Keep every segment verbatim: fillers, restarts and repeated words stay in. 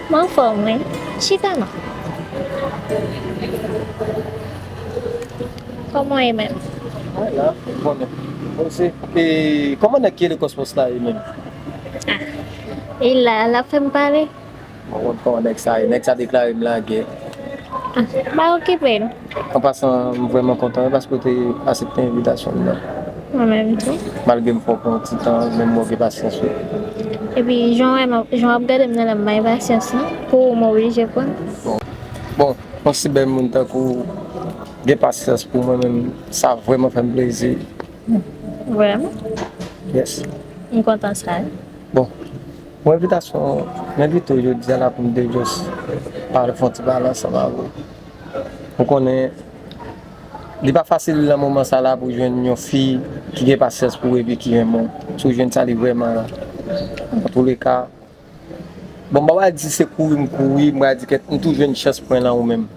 Mwen anfòm, wi. Chita non. Kòman w ye menm? Mwen la, mwen menm. Bon, se, e, kòman nèg ki rele Cosmos la ye menm? Ah, e la, l ap fè m pale. Mwen konn kòman nèg sa ye. Nèg sa deklare m lagè. Ah, pa okipe l. An pasan, m vrèman kontan wi paske w te aksepte envitasyon m nan. Mwen menm tou. Malgre m fè w pran yon ti tan, men m wè w gen pasyans wi. Epi, jan w wè m, jan w ap gade m nan lè m bay pasyans lan, pou ou m oblije pran. Bon, yon si bèl moun tankou w gen pasyans pou mwen menm, sa vrèman fè m plezi. Vrèman? Yes. M kontan sa wi. Bon, pou envitasyon, m envite w jodi a la pou m te just pale, fè yon ti pale ansanm avè w. Ou konnen, li pa fasil nan moman sa la pou jwenn yon fi ki gen pasyans pou ou epi ki renmen w. Si w jwenn sa, li vrèman ra. Antouleka, bon, m pa pral di se kouri m kouri, m pral di kèt, m tou jwenn chans mwen nan ou menm.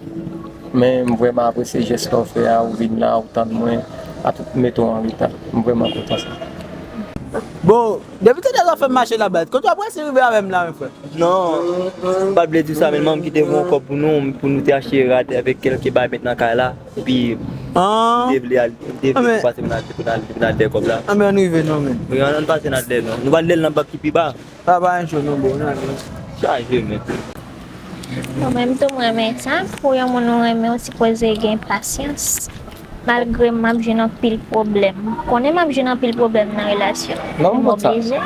Men m vrèman apresye jès la w fè a, ou vin la, ou tann mwen, pa tout mete w an reta. M vrèman kontan sa. Bon, depi talè w ap fè m mache la baz, kote w ap prese rive avè m la, men frè? Non, m pa t vle di sa, men manman m ki te voye yon kòb pou nou, pou nou te achte rad avèk kèlke bagay met nan kay la. Epi, m te vle al, m te vle pase pou n al, pou n al, pou n al dèyè kòb la. Anben, ann rive non, men. Wi, ann, ann pase n al dèyè non. Nou pral dèyè l nan bank ki pi ba. Pa, pa anyen cho non, bro, ann ale. Chaje, men. Bon, menm tou, m renmen sa. Pou yon moun ou renmen, ou sipoze gen pasyans. Malgre m ap jwenn anpil pwoblèm. M konnen m ap jwenn anpil pwoblèm nan relasyon. Non, m konn sa. Oblije.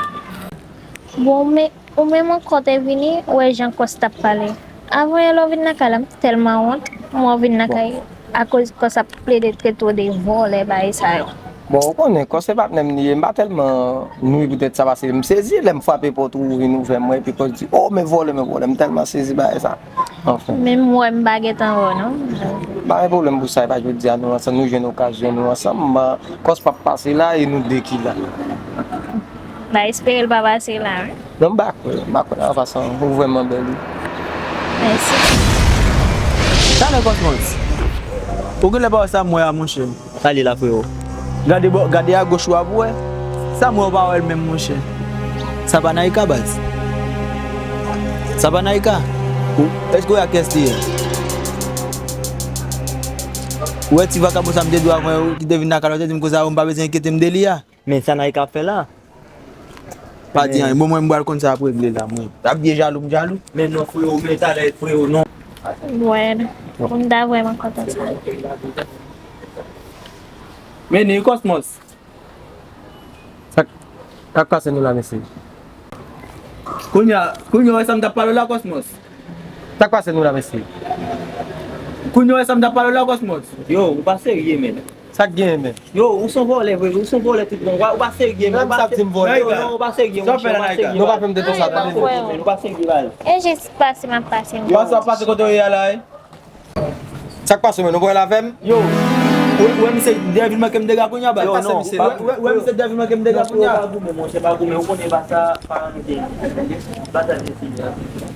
Bon, men, ou menm ankò te vini, ou wè jan Kòs t ap pale. Avan yè lè w vin lakay la, m tèlman wont, m wè w vin lakay, akoz Kòs ap plede trete w de vòlè, bagay sa yo. Bon, ou konnen, Kòs se patnè m li ye, m pa tèlman nwi poutèt sa, paske m sezi lè m frape pòt ou, ou vin ouvè mwen, epi Kòs di, "O, men vòlè, men vòlè," m tèlman sezi bagay sa. Anfen. Menm wè m pa gentan wè w, non. Pa gen pwoblèm pou sa, e pa jodi a nou ansanm, nou jwenn okazyon, nou ansanm, m, Kòs p ap pase la, e nou de ki la. M pa espere l pa pase la, wi. Non, m pa kwè, m pa kwè, an pasan, ou vrèman bèl, wi. Mèsi. Talè, Cosmos. Ou genlè pa wè sa m wè a, monchè. Sa l ye la, frewo? Gade bò, gade agoch ou a pou wè. Sa m wè ou pa wè l menm, monchè. Sa pa Naïka, baz? Sa pa Naïka? Ou, èske ou wè ak kiyès li ye? Ou wè ti vakabon sa m te di w avan yo, ki te vin lakay la, ou te di m konsa, ou m pa bezwen enkyete m de li a? Men sa Naïka ap fè la? Pa di anyen. Bon, mwen, m pral konn sa ap regle la, mwen. T ap byen jalou, m jalou. Men non, frewo, men talè, frewo, non. Bwè, m ta vrèman kontan sa. Men ni Cosmos. Sa k, sa k pase nou la, mesye? Kounye a, kounye a, w wè sa m t ap pale w la, Cosmos? Sa k pase nou la, mesye? Kounye a, w wè sa m t ap pale w la, Cosmos? Yo, ou pa serye, men. Sa k genyen, men? Yo, ou se yon vòlè vre, ou se yon vòlè tout bon. Ou pa, ou pa serye, men. Ou pa serye, ou pa serye, monchè, ou pa serye. Nou pa fè m de konsa, tande. Ou pa serye, baz. E jis pase, m ap pase, m. Pase, w ap pase kote w ye a la, wi. Sa k pase, men? Nou pral avè m? Yo, ou wè, ou wè misye dèyè vin manke m dega kounye a, baz? Yo, non, ou wè, ou wè misye dèyè vin manke m dega kounye a? Pa goumen, monchè, pa goumen. Ou konnen pa sa, pa anyen. Pa sa, se fini.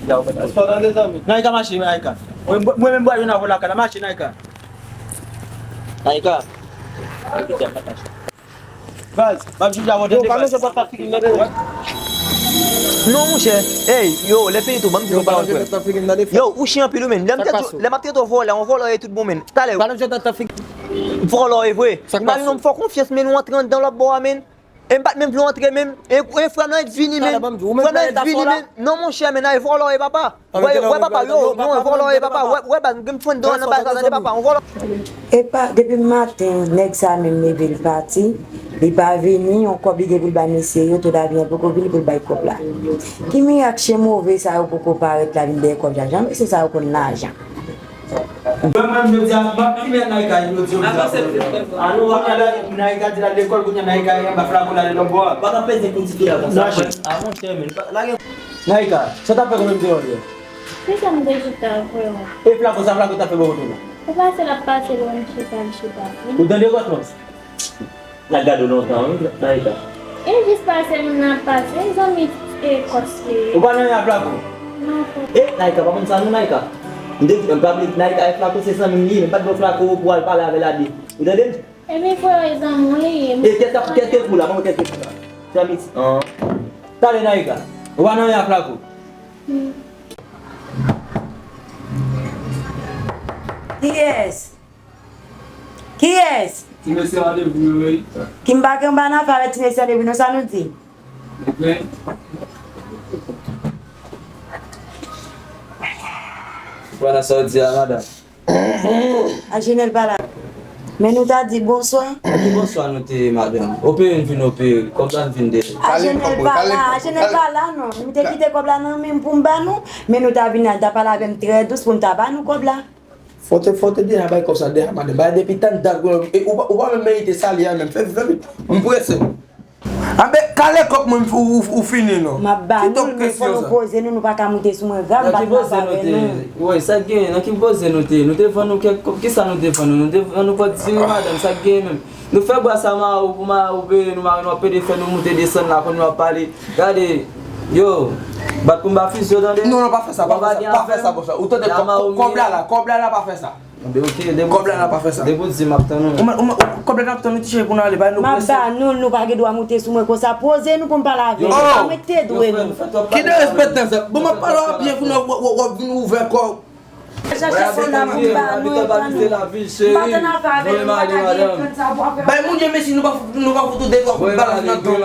Sa w tande, zanmi? Naïka, mache, Naïka. Mwen, mwen menm, m pral jwenn avè w lakay la. Mache, Naïka. Naïka. Baz, m ap jije avè w, tande, baz. Non, monchè. Ey, yo, lè fini tou, ban m di nou pawòl, frè. Yo, ou chen anpil, wi, men. Lè m te di, lè m ap trete w vòlè, yon vòlè w ye tout bon, men. Talè. Vòlè w ye vre. Imajine w, m fè w konfyans, men, ou antre anndan lòt bò a, men. E m pa t menm vle w antre menm. E, e frè m nan ret vini, men. Frè m nan ret vini, men. Non, monchè, men, nan e vòlè w ye, papa. Wè, wè, papa, yo, non, e vòlè w ye, papa. Wè, wè, baz, m gen fon dan nan bagay sa, tande, papa, yon vòlè. Epa, depi maten, nèg sa menm leve, l pati. Li pa vini, yon kòb li gen pou l bay mesye yo, tout abiyan poko vini pou l bay kòb la. Ki mirak chen move sa yo poko parèt la vin dèyè kòb la? Jan mesye sa yo konn lajan. Mwen menm, jodi a, m ap fimen Naïka, jodi a. Kounye a la, Naïka di l al lekòl, kounye a Naïka anba flako, l ale lòt bò a. Pa ka peze pou ti fi a konsa. Mache. A, monchè, men, pa, lage. Naïka, sa w t ap fè konbyen m te wè w yè? Se sa m te chita, frè. E flako, sa flako t ap fè bò kote w la? Se pase l ap pase, bon, m chita, m chita. Ou tande, Cosmos? N ap gade w lontan, wi, Naïka. E jis pase moun nan ap pase, e zanmi, e, Kòs li ye. Ou pa nan yon flako? Non, frè. E, Naïka, pa konn sa non, Naïka. M te di, m pa vle di Naïka e flako se zanmi m li ye, men m pa t ba w flako pou w al pale avè l a de. Ou tande m? Ebyen, frè, e zanmi w li ye. E kèlke, kèlke kou la, ban mwen kèlke kou la. Zanmi, an. Talè, Naïka. Ou pa nan yon flako? Hmm. Kiyès? Kiyès? Ti mesye randevou yo, wi. Ki m pa gen anba nan afè avèk ti mesye randevou, non, sa nou di? Ou wè nan sa w di a, madanm? A Jenèl pa la. Men nou ta di bonswa. Ki bonswa nou te, madanm? Opere n vin opere, kòb la n vin de. A Jenèl pa la, a Jenèl pa la, non. Nou te kite kòb la nan men m pou m ba nou, men nou ta vin la, ta pale avè m trè dous pou m ta ba nou kòb la. Fò w te, fò w te deja bay kòb sa deja, madanm. Bay depi tann dat, ou, ou, ou pa menm merite salè a menm. Fè vit, fè vit. M prese. Anben, kale kòb mwen, ou, ou, ou fini, non. M ap ba nou l, men fò nou poze nou, nou pa ka moute sou mwen grav, m pa t nan favè nou. Nan ki poze nou te? Wi, sa k genyen? Nan ki poze nou te? Nou te vann nou kèk kòb, kisa nou te vann nou? Nou te vann nou kòb diri, madanm, sa k genyen menm? Nou fè bwa sa mare w pou mare w peye, nou mare nou ap pede fè nou moute desann la, kounye a w ap pale. Gade, yo, bat pou m ba fizye w, tande? Non, non, pa fè sa, pa fè sa, pa fè sa, bonswa. Ou tande kòb, kòb la la, kòb la la, pa fè sa. Anben, oke, depi w di m, depi w di m, m ap tann ou. Ou mèt, ou mèt, kòb la n ap tann ou, ti cheri, pou n ale, bay nou prese. M ap ba nou l, nou pa gen dwa moute sou mwen konsa. Poze nou pou m pale avè nou. Pa mete dwe nou. Ki derespèktans sa? Bon, m ap pale w byen, kounye a w, w, w ap vin ouvè kò w. Chache sou la pou m ba nou, e pa nou. M pa tann afè avè nou, m pa ta gen konn sa pou afè. Bay moun yo mesi, nou pa fout, nou pa fout ou de twa kout balans nan don.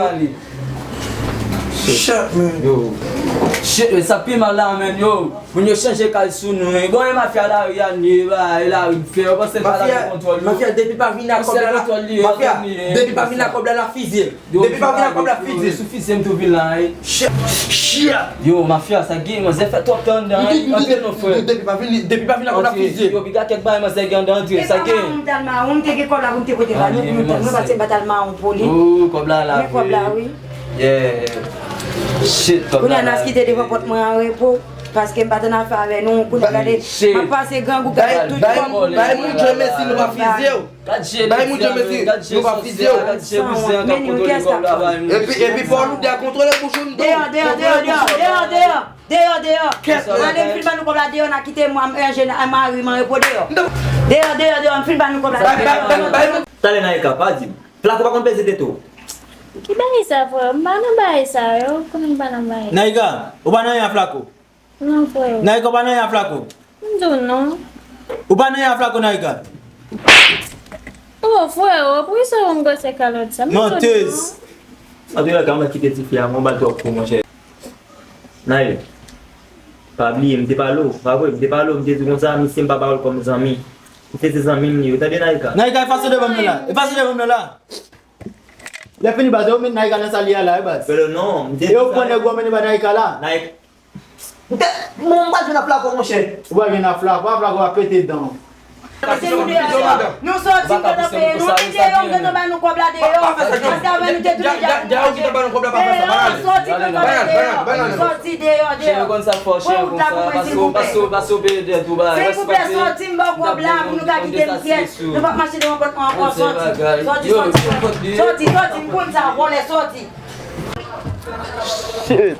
Shit, man. Yo. Shit, sa pi mal la, man, yo. Moun yo chanje kay sou nou, hein. Bon, e mafya lari a, ni e ba, e lari fè. Yo panse pa lari kontwòl yo. Mafya, depi pa vin ak kòb la, mafya, depi pa vin ak kòb la, n ap fizye l. Depi pa vin ak kòb la, fizye l. Sou fizye m tou vin la, hein. Shit. Yo, mafya, sa gen, manzè fè twòp tan anndan, hein. Antre non, frè. Depi pa vin, depi pa vin ak kòb la, fizye l. Yo, piga kèk bagay, manzè gen anndan, antre. Sa gen. Mwen te gen kòb la pou m te pote ba nou, nou, nou pase batal mawon pou li. Oh, kòb la la, men kòb la, wi. Yeah. Shit, kòb la. Kounye a n ap kite devan pòt mwen an repo, paske m pa t annafè avè nou. Kounye a gade, m ap pase grangou, gade tout fòm. Bay moun Dye mesi, nou pa fizye w. Bay moun Dye mesi, nou pa fizye w. Men nou kès k ap fè. Epi, epi fò nou de a kontwole bouch nou. Deyò, deyò, deyò, deyò, deyò, deyò. Deyò, deyò. Kèt. Ale, m fin ban nou kòb la deyò, n a kite mwa, manje, mari m an repo deyò. Deyò, deyò, deyò, m fin ban nou kòb la deyò. Talè Naïka, pa di m. Flako pa konn peze tete w. Ki bagay sa, frè? M pa nan bagay sa yo, ou konnen m pa nan bagay. Naïka, ou pa nan anyen a Flako? Non, frè. Naïka, ou pa nan anyen a Flako? M di w non. Ou pa nan anyen a Flako, Naïka? Oh, frè, poukisa w ban m gwosè kalòt sa? Mantez. Antouka, m kite tifi a, mwen ba l twòp kou, monchè. Naïka, pa bliye, m te pale w, pa vre, m te pale w, m te di konsa, misye m pa ba w l kòm zanmi. Misye se zanmi m li ye, ou tande, Naïka? Naïka, efase devan m nan la, efase devan m nan la. Lè fini, baz, yo met Naïka nan sa li a la, wi, baz. Frè, non, m te di sa. E yo pran nèg yo mennen ba Naïka la. Naïka. M te, bon, m pral jwenn ak Flako, monchè. Ou pral jwenn ak Flako, ak Flako va pete dan w. Mesye, nou deyò, deyò. Nou sòti, m gentan peye nou. E deyò, m gentan ba nou kòb la deyò. Paske avè nou te tounen djab. Deyò, sòti, m gentan ba nou deyò. Sòti, deyò, deyò. Pran wout la pou mwen, silvouplè. Silvouplè, sòti, m ba w kòb la pou nou ka kite nou kyèt. Nou p ap mache devan pòt mwen ankò, sòti. Sòti, sòti. Sòti, sòti, m konn sa, vòlè, sòti. Shit.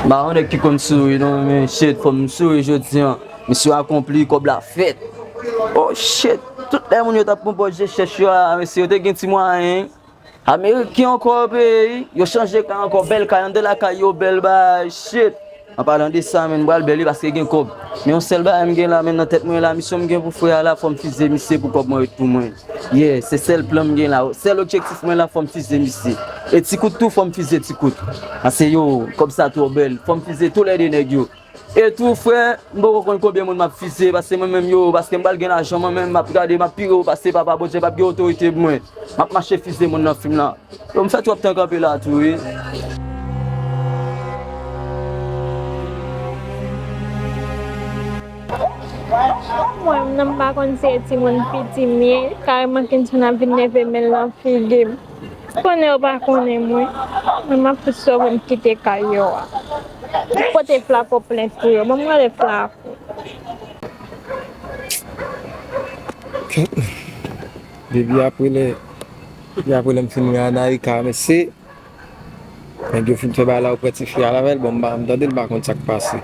M pa yon nèg ki konn souri non, men shit, fò m souri jodi a. Misyon akonpli, kòb la fèt. Oh shit. Tout lè moun yo t ap pran pòz je chèch yo a, mesye, yo te gen ti mwayen. Ameriken ankò yo peye, yo chanje kay ankò, bèl kay, anndan lakay yo, bèl bay, shit. An palan de sa, menn, m pral bèl wi, paske gen kòb. Men yon sèl bagay m gen la, menn, nan tèt mwen la, misyon m gen pou frè a la, fò m fizye misye pou kòb mwen ret pou mwen. Yeah, se sèl plan m gen la. Sèl objektif mwen la, fò m fizye misye. E ti kout tou, fò m fizye ti kout. Paske yo, kòb sa twò bèl. Fò m fizye toulède nèg yo. E tou, frè, m poko konn konbyen moun m ap fizye, paske mwen menm yo, paske m pral gen lajan, mwen menm, m ap gade, m ap pi wo, paske Papa Bondye p ap gen otorite pou mwen. M ap mache fizye moun nan fim lan. Yo, m fè twòp tan kanpe la tou, wi. Mwen menm, m pa konn si e timoun piti m ye, kareman Kenson ap vin nève men l nan figi m. Konnen yo pa konnen mwen. Mwen, m ap fout sove m kite kay yo a. M pote Flako plent pou yo. Ban m rele Flako. Depi apre lè, depi apre lè m fin wè Anaïka, mesye, nèg yo fin fè bagay la, ou pran tifi a la avè l, bon, m pa, m tande l, m pa konn sa k pase.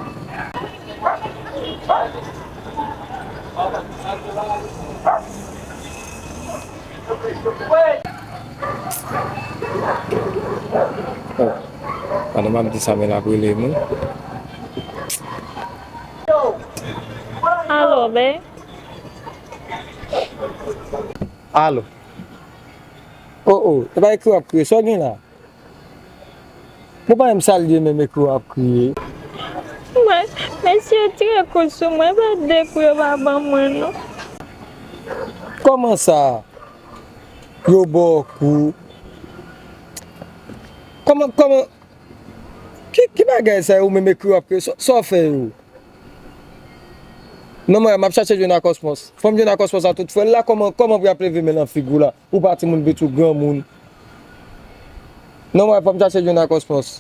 Oh, pandan m ap di sa, men l ap rele m wi. Alo, bè. Alo. O, o, e pa ekri w ap kriye, sa w gen la? Bon, pa menm salye menm ekri w ap kriye. Mwen, mesye yo tire kou sou mwen, pa de kou yo pa ban mwen non. Kòman sa? Yo ba w kou? Kòman, kòman? Ki, ki bagay sa yo, ou menm ekri w ap kriye? Sa, sa w fè yo? Non, mwen, m ap chache jwenn ak Kòspòs. Fò m jwenn ak Kòspòs a tout frè l la, kòman, kòman pou y ap leve men nan figi w la? Ou pa timoun piti, ou granmoun. Non, mwen, fò m chache jwenn ak Kòspòs.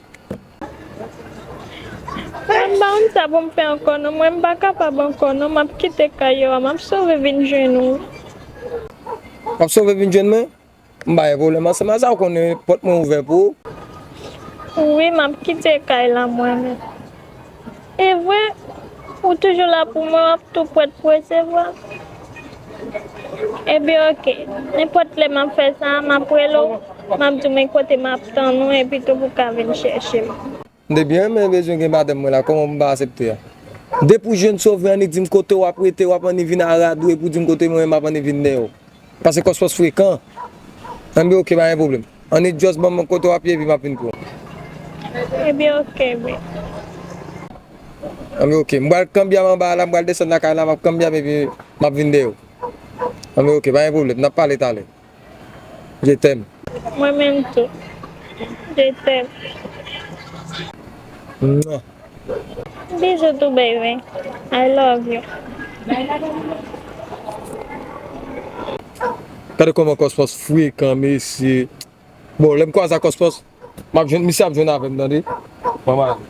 Mwen, m pa konn sa pou m fè ankò, non. Mwen, m pa kapab ankò, non. M ap kite kay yo a, m ap sove vin jwenn ou. W ap sove vin jwenn mwen? M pa gen pwoblèm ansanm a sa, ou konnen pòt mwen ouvè pou ou. Wi, m ap kite kay la mwen menm. E vre, ou toujou la pou mwen, w ap tou prèt pou resevwa m. Ebyen, oke. Nenpòt lè m ap fè sa, m ap rele w, m ap di w men kote m ap tann ou, epi tou pou w ka vin chèche m. M te byen renmen bezwen gen madanm mwen la, kòman pou m pa aksepte a? Depi w jwenn sove, annik di m kote w ap rete, w ap annik vin a rad ou, epi w di m kote mwen menm m ap annik vin dèyè w. Paske Kòspòs frekan. Anben oke, pa gen pwoblèm. Annik just ban m kote w ap ye, epi m ap vin pran w. Ebyen oke, bro. Anben oke, m pral kanbyan anba la, m pral desann lakay la, m ap kanbyan epi m ap vin dèyè w. Anben oke, pa gen pwoblèm, n ap pale talè. Je t'aime. Mwen menm tou. Je t'aime. Mwa. Bizou tou, baby. I love you. Gade kòman Kòspòs frekan, mesye. Bon, lè m kwaze ak Kòspòs, m ap jwenn, misye ap jwenn avè m, tande. Mwen, mwen ale.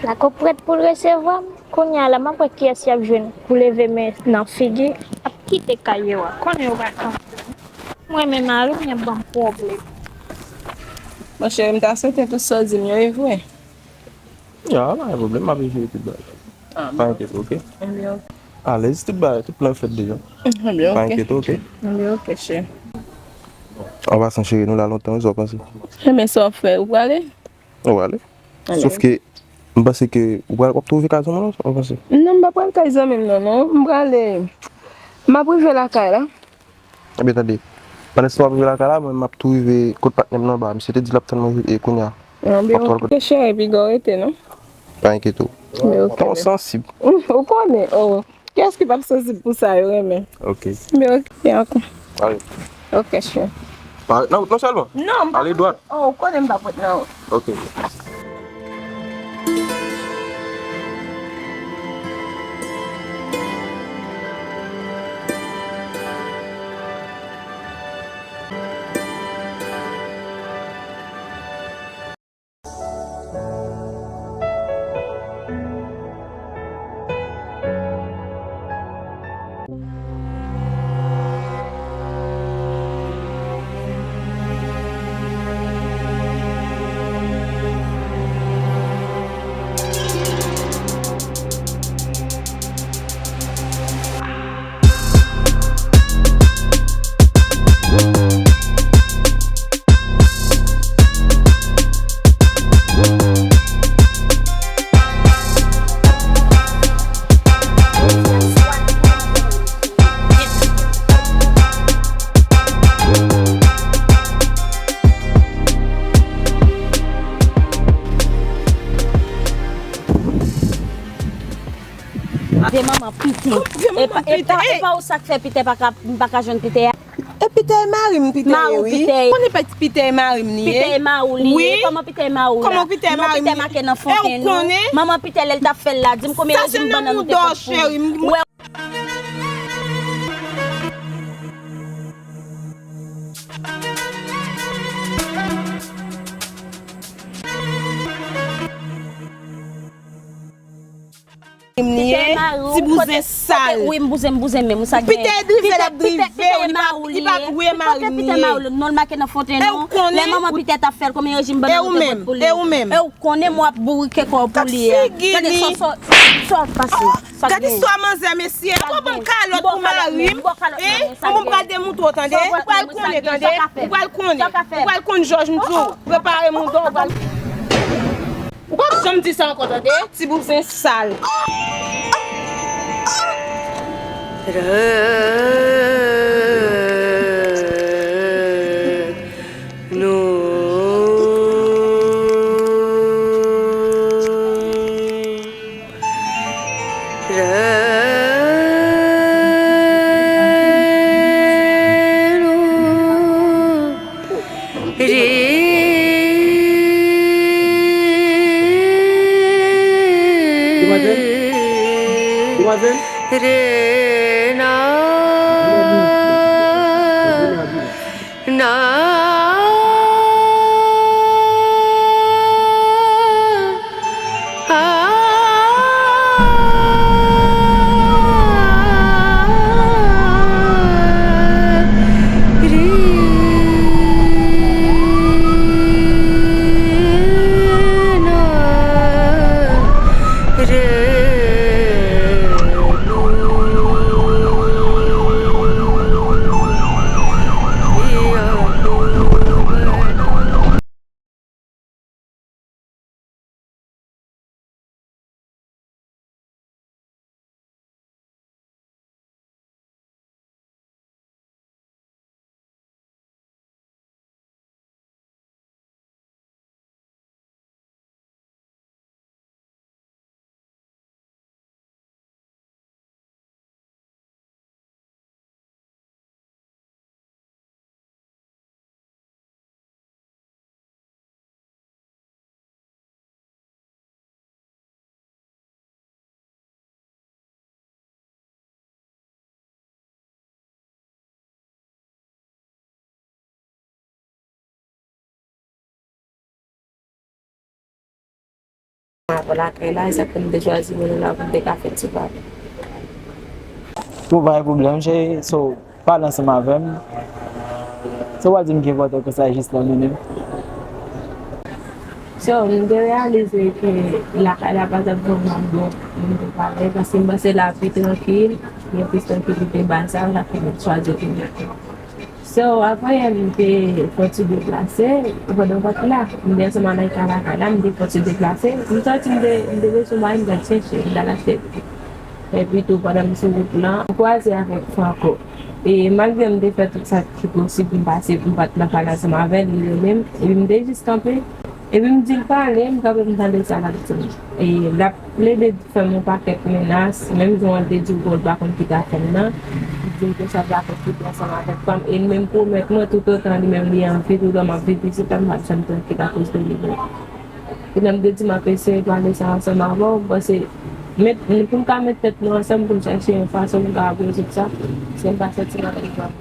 Lako prèt pou l resevwa m. Kounye a la, m ap wè kiyès y ap jwenn pou leve men nan figi. Ap kite kay yo a. Konnen yo pa konn. Mwen menm mari m, y ap ban m pwoblèm. Bon, cheri, m ta swete tout sa w di m yo e vre. Ya, pa gen pwoblèm, m ap jere tout bagay. Ah, pa enkyete, oke? Ebyen, oke. Alèz, tout bagay, tout plan fèt deja. Ebyen, oke. Pa enkyete, oke? Ebyen, oke, cheri. An pasan, cheri, nou la lontan, wi, sa w panse? Ebyen, sa w ap fè? Ou prale? Ou prale. Alèz. Sòf ke, m panse ke ou pral, w ap tou rive kay zanmi w, sa w panse? Non, m pa pral kay zanmi m nan, non. M prale, m ap rive lakay la. Ebyen, tande. Pandan se tan w ap rive lakay la, mwen, m ap tou rive kot patnè m nan anba. Misye te di l ap tann mwen, e, kounye a. Anben, oke, cheri, piga w rete, non? Pa enkyete w. Ebyen, oke. Tan w sansib. Ou konnen, oh. Kiyès ki p ap sansib pou sa yo renmen? Oke. Ebyen, oke, oke. Ale. Oke, cheri. Pa ret nan wout non sèlman. Non, m pa... Ale dwat. Oh, ou konnen m p ap ret nan wout. Oke. De manman piten. De manman piten. E pa, e pa, e pa ou sa k fè Pita pa ka, m pa ka jwenn Pita a? E Pita e mari m, Pita ye, wi. Mari w Pita ye. Konnen pa Pita e mari m li ye? Pita e mari w li ye. Wi. Kòman Pita e mari w la? Kòman Pita e mari m li ye? Non, Pita make nan fontenn, non. Manman Pita, lè l t ap fè l la, di m konbyen rejim bannann ou te pot pou li. Wè. Li ye, ti bouzen sal. Wi, m bouzen, m bouzen menm, ou sa gen. Pita e drive l ap drive, li pa, li pa vre mari m li ye. Pita e mari w li ye. Kote Pita e mari w li? Non, l make nan fontenn, non. Lè manman Pita t ap fè l, konbyen rejim bannann ou te pot pou li ye? E ou konnen? E ou menm? E ou konnen m w ap bourike kò w pou li a. Gade sa, sa, sa w ap pase. Gade istwa manzè, mesye. Ou ban m kalòt pou mari m. Hein? Ou pral demontre w, tande. Ou pral konnen, tande. Ou pral konnen. Ou pral konn jòj m di w. Prepare mouda w, ou pral... Ou p ap janm di sa ankò, tande. Ti bouzen sal. Rèd nou. Rèd nou. Demwazèl? Demwazèl? Rena. Na. Avè lakay la, e sa k fè m te chwazi vin la pou m te ka fè ti pale. Bon, pa gen pwoblèm, cheri. So, pale ansanm avè m. Sa w a di m ki enpòtan konsa jis la menm? So, m te reyalize ke lakay la pa t ap vrèman bon pou m te pale, paske m panse la pi trankil, gen plis trankilite bay sa, sa fè m chwazi vin la. So, apre yè, m te fè yon ti deplase, pandan m pa t la, m te ansanm avèk lakay la, m te fè yon ti deplase, m sòti, m te, m te bezwen bagay, m t al chèche, m t al achte. Epi tou, pandan m sou wout lan, m kwaze avèk Franco. E malgre m te fè tout sa ki posib pou m pase, pou m pa t nan pale ansanm avè l, li renmen m. Epi m te jis kanpe. Epi m di l pale, m kanpe, m tande sa l ap di m. E l ap plede fè m yon pakèt menas, menm jan l te di w ke l pa konn ki t ap fè m nan. Li di m konsa l pa konn ki t ansanm avèk fanm. E l menm pwomèt mwen, toutotan li menm li an vi, toutotan m ap viv isit la, m p ap janm trankil akoz de li menm. Kounye a m te di m ap eseye pale sa ansanm avè w, m panse met, pou n ka met tèt nou ansanm pou n chache yon fason pou n ka rezoud sa, si n pa santi n ap viv ansanm.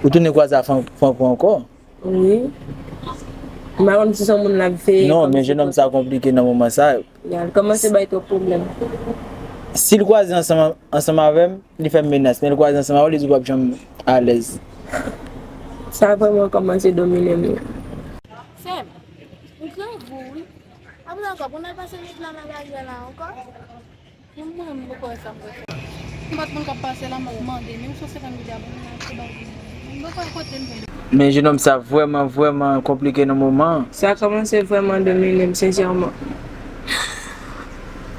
Ou tounen kwaze a Fran-, Franco ankò? Wi. M pa konn si se yon moun l ap veye. Non, men jenòm sa konplike nan moman sa. Ya, l kòmanse bay twòp pwoblèm. Si l kwaze ansanm, ansanm avè m, li fè m menas, men l kwaze ansanm avè w, li di w p ap janm alèz. Sa vrèman kòmanse domine m wi. Sè m, ou grangou wi. Apre ankò, pou n al pase nwit la nan laryè la ankò? Menm mwen, m poko wè sa m pral fè. M pa t konn k ap pase la, m ap mande, menm si se senkant goud la, ban m achte bagay. M poko wè kote m pral. Men jenòm sa vrèman, vrèman konplike nan moman an. Sa kòmanse vrèman domine m, sensèman.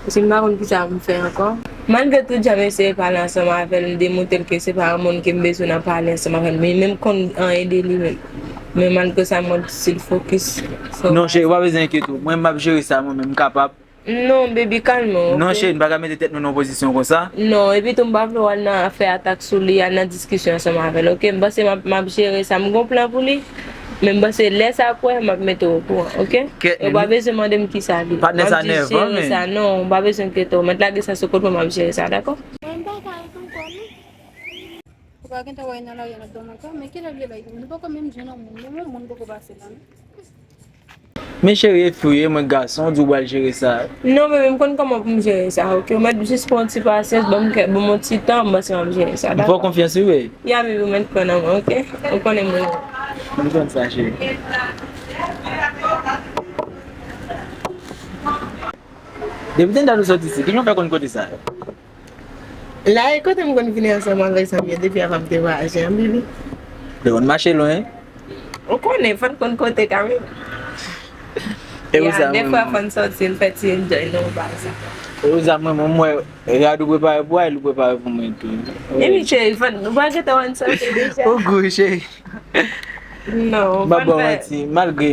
Paske m pa konn kisa pou m fè ankò. Malgre tout jan m eseye pale ansanm avè l, m demontre l ke se pa yon moun ke m bezwen nan pale ansanm avè l, men menm konn anyen de li menm. Men malgre sa, m wè l still fokis. Non, cheri, ou pa bezwen enkyete w. Mwen, m ap jere sa mwen menm, m kapab. Non, baby, kalme w, non, ok? Cheri, n pa ka mete tèt nou nan yon pozisyon konsa. Non, epi tou, m pa vle w al nan afè atak sou li, al nan diskisyon ansanm avè l, ok? M panse m ap, m ap jere sa. M gon plan pou li, men m panse lè sa ap wè, m ap mete w okouran, ok? E w pa bezwen mande m kisa li. Patnè sa nèvan, men. M ap jis jere sa. Non, w pa bezwen enkyete w. Mèt lage sa sou kont mwen, m ap jere sa, dakò? Mwen, m pa ka ret ankò, non. Ou pa gentan wè nan lari a n ap dòmi ankò, men kilè l ye la? Nou poko menm jwenn yon moun, menm yon moun poko pase la, non. Men cheri, e fi w ye, mwen gason, w di w pral jere sa. Non, bebe, m konn kòman pou m jere sa, ok? Ou mèt jis pran yon ti pasyans, ban m kè, ban m yon ti tan, m panse m ap jere sa, dakò? M fè w konfyans wi, bebe. Ya, bebe, ou mèt kwè nan mwen, ok? Ou konnen mwen. M konn sa, cheri. Depi tann dat ou soti isit, kijan w fè konn kote sa yo? La e kote m konn vini ansanm avèk zanmi yo depi avan m te vwayaje an, bebe. Yo konn mache lwen. Ou konnen, fò n konn kote kanmenm. Ya, defwa fò n sòti, n fè ti enjoy nan yon bar sa. E ou sa mwen, mwen, mwen, rad ou prepare pou Ayel, ou prepare pou mwen tou. Epi cheri, fò n, nou pa gentan wè n sòti deja. Ou gou, cheri. Non, m ap ba w manti, malgre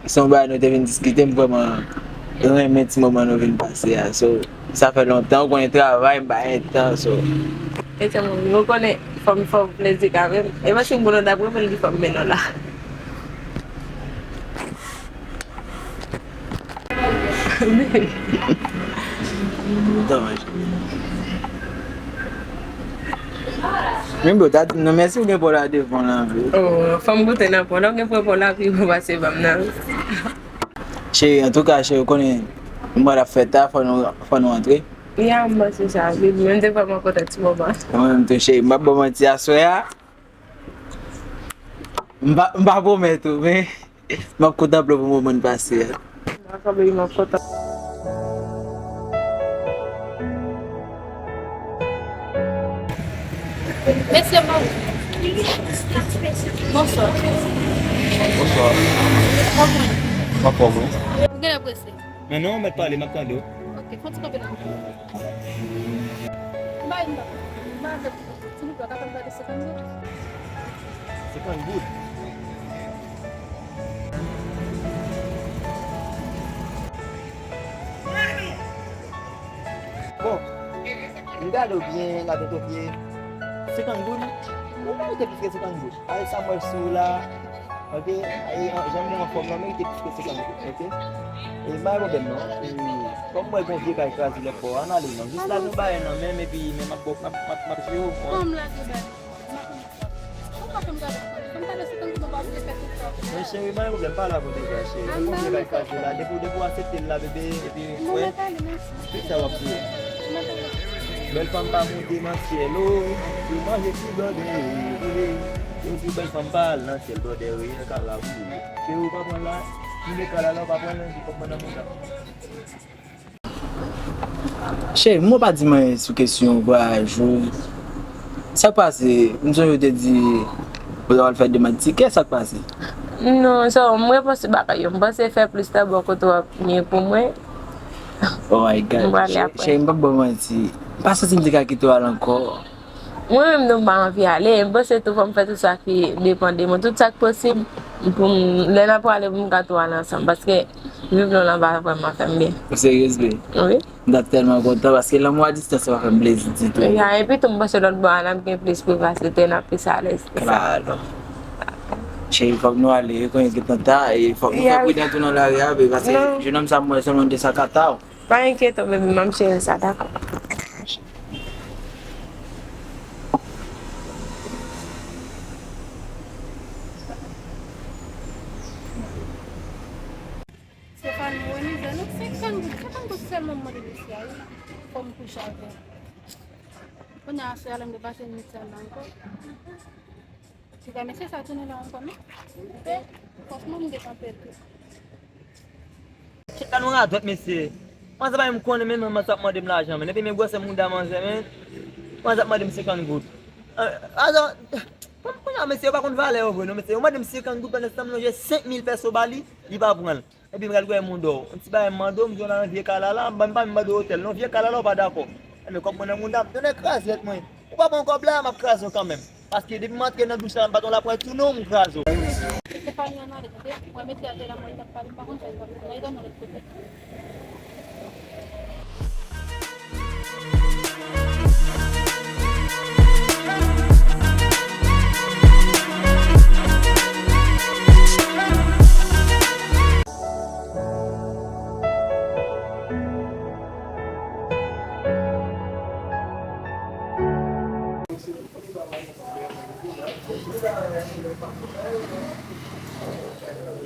se yon bagay nou te vin diskite, m vrèman renmen ti moman nou vin pase a. So, sa fè lontan, ou konnen travay, m pa gen tan, so. E se moun, nou konnen fò m fè w plezi kanmenm. E pa si m konnen w t ap renmen l, li fò m mennen w la. Domaj. Men bro, ta di m non, mèsi ou gen pa w la devan la, vre. Oh, fò m goute nan pa w la, ou gen pa w la pi bon pase ban m nan. Cheri, antouka, cheri, ou konnen mwa l ap fèt la, fò nou, fò nou antre. Ya, m panse sa, baby, menm te vrèman kontan ti moman. Mwen menm tou, cheri, m p ap ba w manti aswè a. M pa, m pa pwomèt ou, men m ap kontanple w pou moman n pase a. Dakò, baby, m ap kontan. Mesye, m ap... Bonswa. Bonswa. Kòman? Anfòm, wi. Ou genlè prese? Men non, mèt pale, m ap tande w. Ok, fè yon ti kanpe la. Bay m, bay m. Silvouplè, w kapab ba de senkant goud? Senkant goud? Bon, m gade w byen, la tèt w byen. Senkant goud? Ou merite plis ke senkant goud. Ay, sa m wè sou w la. Ok, e, jan m wè w anfòm nan, merite plis ke senkant goud, ok? E, pa gen pwoblèm non. E, kòm m wè gon vye kay kraze lòt bò a, ann ale non. Jis la nou bay nan menm, epi men m ap, m ap, m ap, m ap jere w. Kòm lage bay. Ou pa fè m gade ankò. Fè m gade senkant goud, ou pa vle fè tout sa. Men cheri, pa gen pwoblèm, pa la pou deja, cheri. Gon vye kay kraze la, depi, depi w aksepte l la, bebe, epi, wè. Ki sa w ap di? Bèl fanm pa monte nan syèl, o, pou manje ti blòdè, e, e, pou bèl fanm pa al nan syèl, blòdè, reyèl kalabou. Ke ou pa pran la, ki le kalala, ou pa pran nan, ki kòk mwen nan mouda. Cheri, mwen pa di m anyen sou kesyon vwayaj ou. Sa k pase? M sonje ou te di ou t ap al fè demann tikè, sa k pase? Non, sa, m repanse bagay yo. M panse fè plis tan bò kote w ap nye pou mwen. Oh my God. M prale apre. Cheri, m p ap ba w manti. M pa santi m te ka kite w al ankò. Mwen menm tou m pa anvi ale. M panse tou fò m fè tout sa ki depann de mwen. Tout sa k posib pou m, lè n ap prale pou m ka tou ale ansanm. Paske viv lwen lan pa vrèman fè m byen. Ou seryez vre? Wi. M ta tèlman kontan paske lanmou a distans sa pa fè m plezi ditou. Ya, epi tou m panse lòt bò a n ap gen plis privasite, n ap plis alèz. Klaro. Cheri, fòk nou ale, wi, konnen gentan ta, e fòk nou fè pridan tou nan lari a, wi, paske jenòm sa m wè se yon moun de san katòz. Pa enkyete w, baby, m ap jere sa, dakò? Stefano, wè mizè, non, senkant goud, senkant goud sèlman m mande mesye a, wi. Fò m kouche avè l. Kounye a, aswè a, lè m te pase nwit sa la ankò. Ti gade mesye sa tounen la ankò, non? Franchman, m gentan pèdi. Chita nou radòt, mesye. Manzè pa menm konnen, men manzè ap mande m lajan, men. Epi men gwosè mouda manzè, men. Manzè ap mande m senkant goud. Eh, adan, kounye a, mesye, yo pa konn valè yo vre, non, mesye. Yo mande m senkant goud, pandan se tan m lonje senk mil pèso ba li, li pa pran l. Epi m pral kwè moun dò. Yon ti bagay m mande w, m di w nan vye kalala, m pa menm mande w otèl, non, vye kalala, ou pa dakò. Enben, kòb mwen nan mouda, m tounen krazèt mwen. Ou pa pran kòb la, m ap kraze w kanmenm. Paske depi m antre nan douch la, m pa t yon lapwèt sou non, m kraze w. Stefani ann ale, tande? Mwen mete atè la, mwen t ap pale, m pa konn sa l t ap fè. N a yon lòt kote.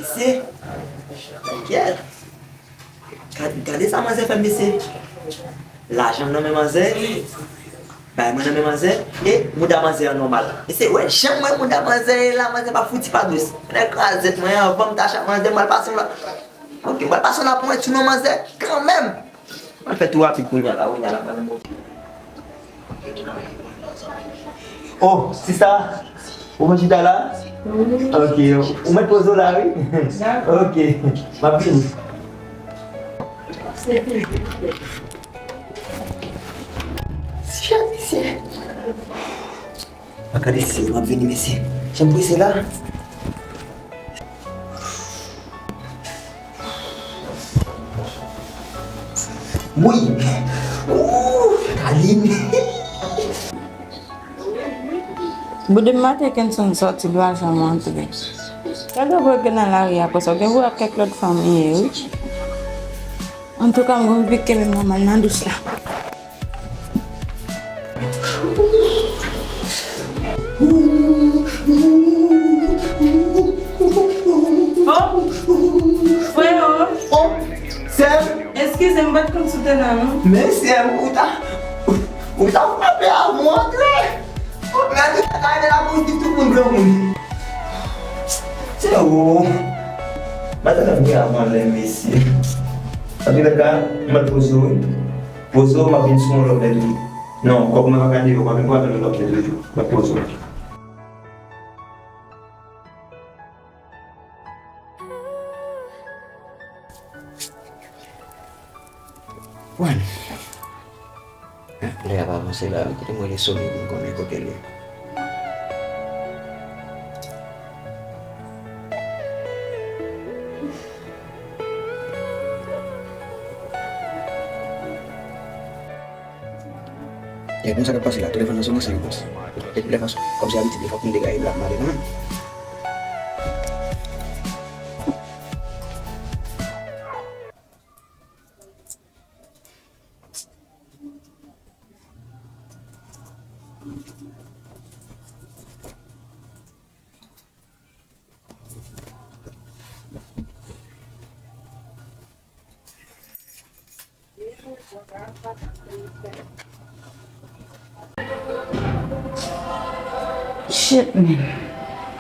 Mesye, gade, gade sa manzè fè m, mesye. Lajan m nan men manzè, bay mwen nan men manzè, e mouda manzè an nòmal. Mesye, wè jan m wè mouda manzè ye la, manzè pa fouti pa dous. Nèg krazèt mwen, anvan m ta chak manzè, m pral pase yon lòt. Ok, m pral pase yon lapwèt sou non manzè, kanmenm. Mwen fè tou rapid kounye a la, wi, la, la, la. Oh, sista, ou konn chita la? Wi. Ok, ou mèt poze w la, wi. Dakò. Ok, m ap vini. Chat, mesye. Mwen gade si m ap vini, mesye. Jan m prese la. Wi. Ooh, Kaline. Boude maten Kenson sòti, l pa janm antre. Gade gwo gen nan lari a konsa, gen pou ap kèk lòt fanm ye, wi. Antouka, m gon pipi kenbe m nan mal nan dous la. Oh, freo. Oh, sè m. Eskize m, m pa t konn si w te la, non. Men sè m, ou ta, ou ta frape avan antre. Ou mèt ou ta kay de la pou di tout moun granmoun. Se ou. Maten ap gen avan lè, mesye. Antoulèka, m ap poze w, wi. Poze w, m ap vin sou yon lòt lè toujou. Non, kòb mwen pa ka leve, w pa vin pran yon lòt lè toujou. M ap poze w. Bon. Lè a pa avanse la, wi, kite m rele Sony pou m konnen kote l ye. E konsa k ap pase la, telefòn nan sonnen san repons. De tout lè fason, kòmsi abitid li, fòk m degaje l la, m ale kanmenm. Shit, man.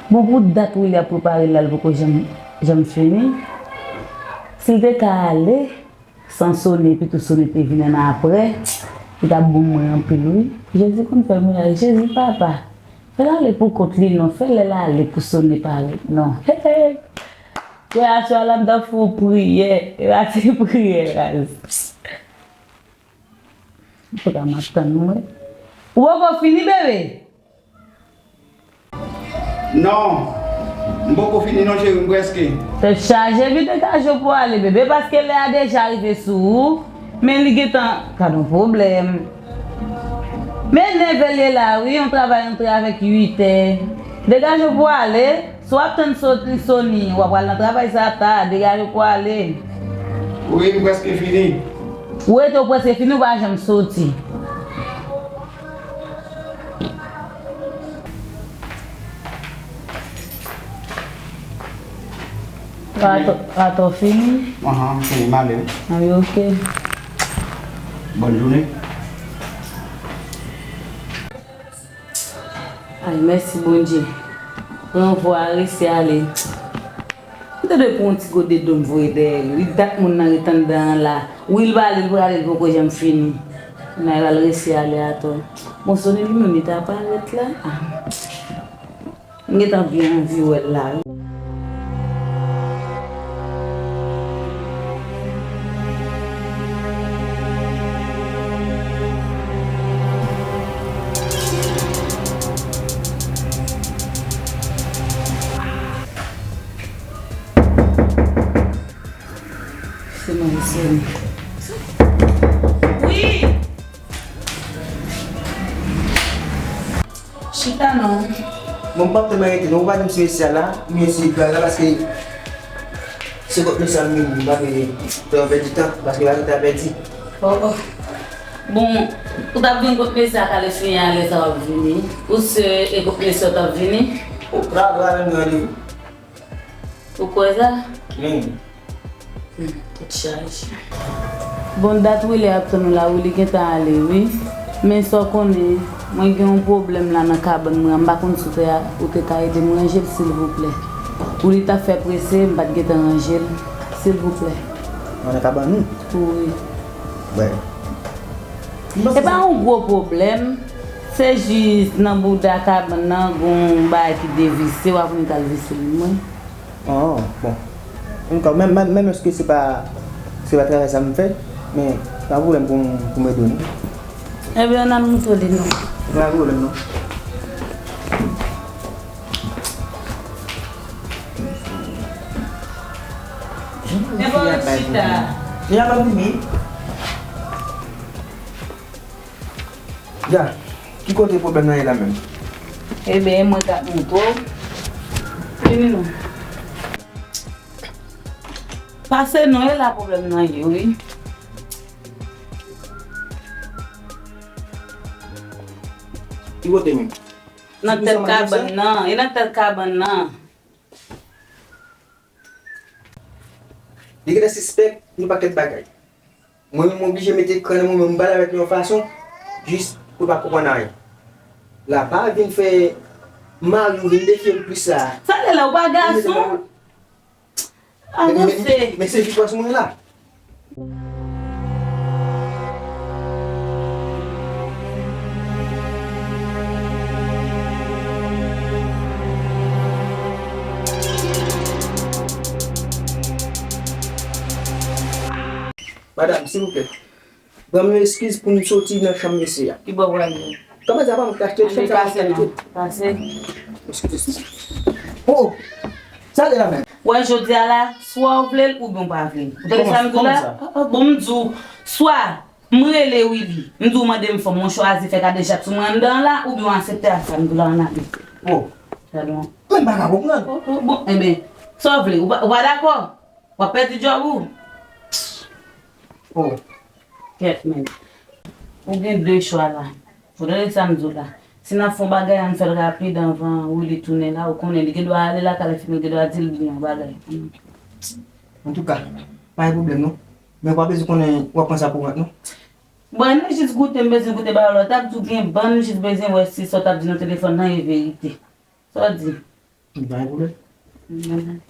Bon, pou dat Willy ap prepare l la, l poko janm, janm fini. Si l te ka ale, san Sony, epi tou Sony te vin ann apre, li t ap bon mwen anpil, wi. Jezi konn fè mirak, Jezi papa. Fè l ale pou kont li non, fè lè l ale pou Sony parèt non. Hey, hey. Frè a swa la m t ap fè w priyè, e pa ti priyè raz. Antouka m ap tann mwen. Ou poko fini, bebe? Non, m poko fini non, cheri, m prèske. Tèt chaje, wi, degaje w pou w ale, bebe, paske lè a deja rive sou ou, men li gentan, gad on pwoblèm. Men nèf è l ye la, wi, yon travay antre avèk uit è. Degaje w pou w ale, si w ap tann Sony, w ap pral nan travay sa ta, degaje w pou w ale. Wi, m prèske fini. Ou rete, ou prèske fini, ou pa janm soti. Atò, atò fini? Ahan, fini, m ale wi. A wi, oke. Bòn jounen. Ay, mèsi Bondye. Ranvwa a resi ale. M te dwe pran yon ti gode dlo m voye dèyè li. Li dat moun nan ret anndan an la. Wi, l prale, l prale, l poko janm fini. Kounye a, l al resi ale atò. Bon, Sony li menm, li ta parèt la. Ah. M gentan byen anvi wè l la, wi. Se mwen, Sony. Wi! Chita non. Bon, m p ap te mèt rete non, ou pa di m si mesye a la, m ye si pral la, paske se kot mesye a m vini, m pa vle fè w pèdi tan, paske pa gen tan pèdi. Oh, oh. Bon, ou t ap vin kot mesye a, ka lè fini a lè sa w ap vini. Ou si e kot mesye w t ap vini? Ou pa pral menm randevou. Ou kwè sa? Wi. Hmm, tèt chaje. Bon, dat Willy ap tann ou la, Willy gentan ale, wi. Men sa w konnen, mwen gen yon pwoblèm la nan kabann mwen an, m pa konn si w te, ou te ka ede m ranje l, silvouplè. Willy t ap fè prese, m pa t gentan ranje l, silvouplè. Nan kabann ou? Wi. Bon. E pa yon gwo pwoblèm, se jis nan bouda kabann nan, gen yon bagay ki devise, w ap vin t al vise l, mwen. Oh, bon. Ankò, menm, menm, menm èske se pa, se pa travay sa m fè? Men, pa pwoblèm pou m, pou m ede w, non. Ebyen, ann al montre li, non. Pa pwoblèm, non. Men bon, chita. Chita, pa vini. Ya, ki kote pwoblèm nan ye la menm? Ebyen, e mwen k ap montre w. Vini non. Pase non, e la pwoblèm nan ye, wi. Ki kote menm? Nan tèt kabann nan, e nan tèt kabann nan. Li gentan sispèk yon pakèt bagay. Mwen menm, mwen oblije mete kran nan mwen, mwen pale avèk li yon fason, jis pou l pa konprann anyen. La pa vin fè mari w vin defye l plis la. Sa te la, ou pa gason? Avanse. Men, men, men se jis pwès mwen la. Madanm, silvouplè, ban m yon eskiz pou m soti nan chanm mesye a. Ki bò w prale? Kòman sa pa mwen k achte l? Chanm sa pa mwen k achte l. Pase. Eskize. Oh! Sa te la menm? Wè, jodi a la, swa w vle l oubyen w pa vle l. Ou tande sa m di w la? Kòman sa? Ah, ah, bon, m di w, swa m rele Willy, m di w mande m fanm, mwen chwazi fè kadejak sou mwen anndan an la, oubyen w aksepte ak sa m di w la, ann ale. Oh. Gade w. Men m pa ka konprann. Oh, oh, bon, enben, sa w vle? Ou pa, ou pa dakò? W ap pèdi djòb ou? Oh. Kèt, men. Ou gen de chwa la. Ou tande sa m di w la. Si n ap fè yon bagay, ann fè l rapid anvan Willy tounen la. Ou konnen, li gen dwa ale lakay li, fini, li gen dwa di l gen yon bagay. Antouka, pa gen pwoblèm non. Men w pa bezwen konnen w ap pran sa pou wont non. Bon, ann jis goute, m bezwen goute ba w la. W t ap di w gen bann, m jis bezwen wè si sa w t ap di nan telefòn nan e verite. Sa w di? Pa gen pwoblèm.